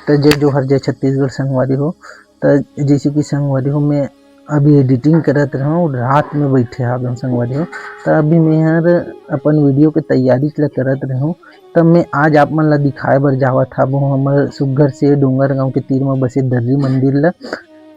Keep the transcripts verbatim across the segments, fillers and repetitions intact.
त जय जोहार, जय छत्तीसगढ़ संगवारी हो। त जैसे कि संगवारी हो, मैं अभी editing करत रहूँ, रात में बैठे हावं संगवारी हो। त अभी मैं हर अपन video के तैयारी ला करत रहूँ, त मैं आज आप मन ला दिखाए बर जावत हावों हमर सुग्घर से डोंगरगांव के तीर में बसे दर्री मंदिर ला।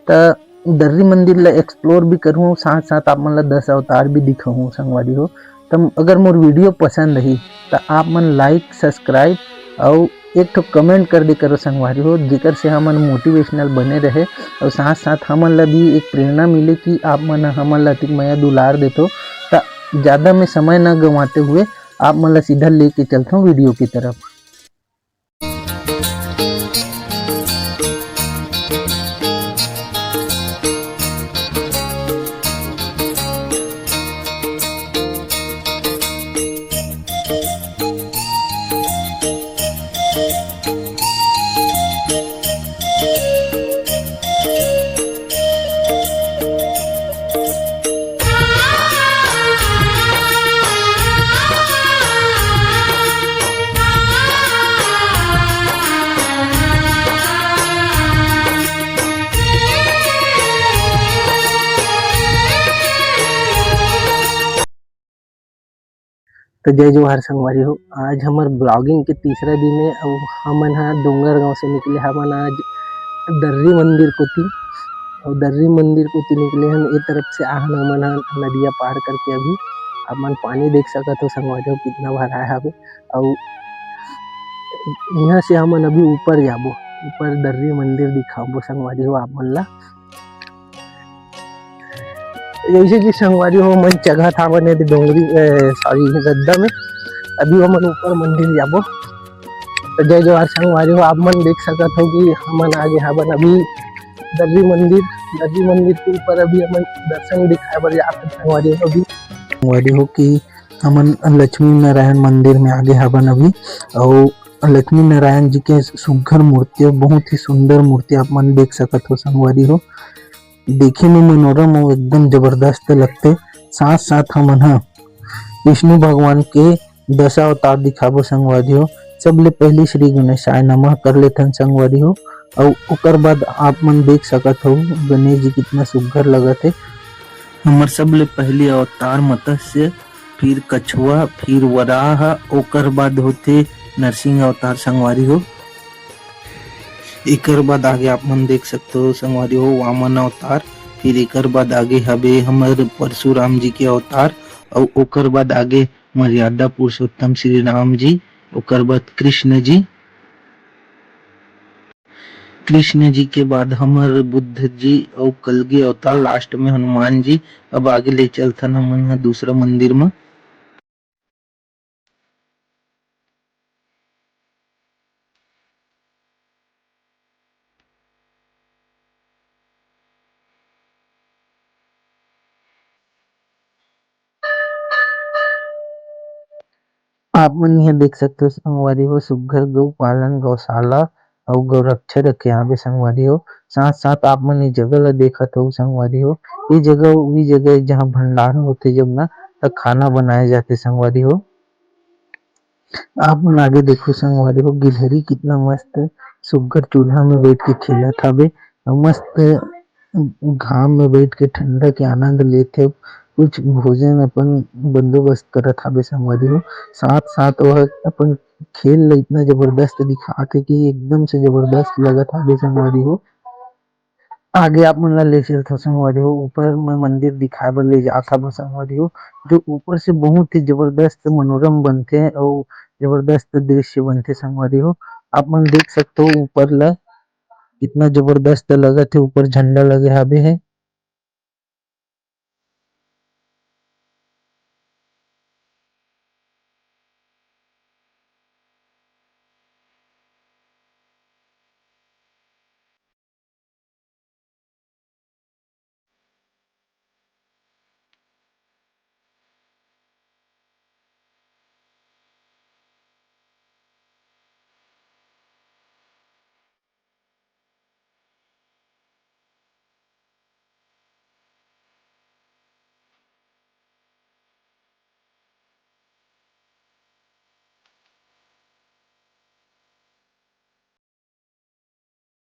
त दर्री मंदिर ला explore भी करहूँ, साथ साथ आप मन ला दस अवतार भी दिखाहूँ संगवारी हो। त अगर मोर video पसंद रही त आप मन like, subscribe अउ एक ठो comment कर दे करो संगवारी हो, जेकर से हमन motivational बने रहे अउ साथ साथ हमन ला भी एक प्रेरणा मिले कि आप मन ह हमन ला अतिक मया दुलार देथो। त ज़्यादा में समय न गंवाते हुए आप मन ला सीधा लेके चलथों video की तरफ। तो जय जोहार संगवारी हो, आज हमर vlogging के तीसरा दिन है। अब हमन हा डोंगरगांव से निकले हमन आज दर्री मंदिर कोती, अउ दर्री मंदिर कोती निकले हन। ए तरफ से आहन हमन हा नदिया पार करके, अभी आप मन पानी देख सकत हो संगवारी हो, कितना भराए हवे। अउ यहाँ से हमन अभी ऊपर जाबो, ऊपर दर्री मंदिर दिखाबो संगवारी हो आप मन ला। जैसे कि संगवारी हो, मन चघत हावन एदे डोंगरी, ए, sorry, रद्दा में। अभी हमन ऊपर मंदिर जाबो। तो जय जोहार संगवारी हो, आप मन देख सकत हो कि हमन आगे हावन अभी दर्री मंदिर। दर्री मंदिर के ऊपर अभी हमन दर्शन दिखाए बर जात हन संगवारी हो। अभी संगवारी हो कि हमन लक्ष्मी नारायण मंदिर में आगे हावन अभी, अउ लक्ष्मी नारायण जी के सुग्घर मूर्ति, बहुत ही सुंदर मूर्ति आप मन देख सकत हो संगवारी हो। देखे में मनोरम अउ एकदम जबरदस्त लगथे। साथ साथ हमन ह विष्णु भगवान के दशा अवतार दिखाबो संगवारी हो। सबले पहली श्री गणेशाय नमः कर लेथन संगवारी हो, अउ ओकर बाद आप मन देख सकत हो गणेश जी कितना सुग्घर लगत हे। हमर सबले पहली अवतार मत्स्य, फिर कछुआ, फिर वराह, ओकर बाद होथे नरसिंह अवतार संगवारी हो। एकर बाद आगे आप मन देख सकते हो संगवारी हो वामन अवतार, फिर एकर बाद आगे हवे हमर परशुराम जी के अवतार, अउ ओकर बाद आगे मर्यादा पुरुषोत्तम श्री राम जी, ओकर बाद कृष्ण जी। कृष्ण जी के बाद हमर बुद्ध जी अउ कलगी अवतार, last में हनुमान जी। अब आगे ले चलथन हमन ह दूसरा मंदिर म। आप मन इहाँ देख सकते हो संगवारी हो, सुग्घर गौ पालन गौशाला अउ गौ रक्षा रखे हावे संगवारी हो। साथ साथ आप मन ये जगह ला देखत हो संगवारी हो, ये जगह वही जगह है जहाँ भंडारा होथे जब ना, त खाना बनाए जाथे संगवारी हो। आप मन आगे देखो संगवारी हो, गिलहरी कितना मस्त सुग्घर चूल्हा में बैठ के खेलत हावे अउ मस्त घाम में बैठ के ठंडा के आनंद लेथे। कुछ भोजन अपन बंदोबस्त करत हावे संगवारी हो। साथ साथ वह अपन खेल ला इतना जबरदस्त दिखात हे कि एकदम से जबरदस्त लगत हावे संगवारी हो। आगे आप मन ला ले चलथव संगवारी हो, ऊपर में मंदिर दिखाए बर ले जात हावव संगवारी हो, जो ऊपर से बहुत ही जबरदस्त मनोरम बनथे अउ जबरदस्त दृश्य बनथे संगवारी हो। आप मन देख सकथव ऊपर ला, कितना जबरदस्त लगत हे, ऊपर झंडा लगे हावे हे।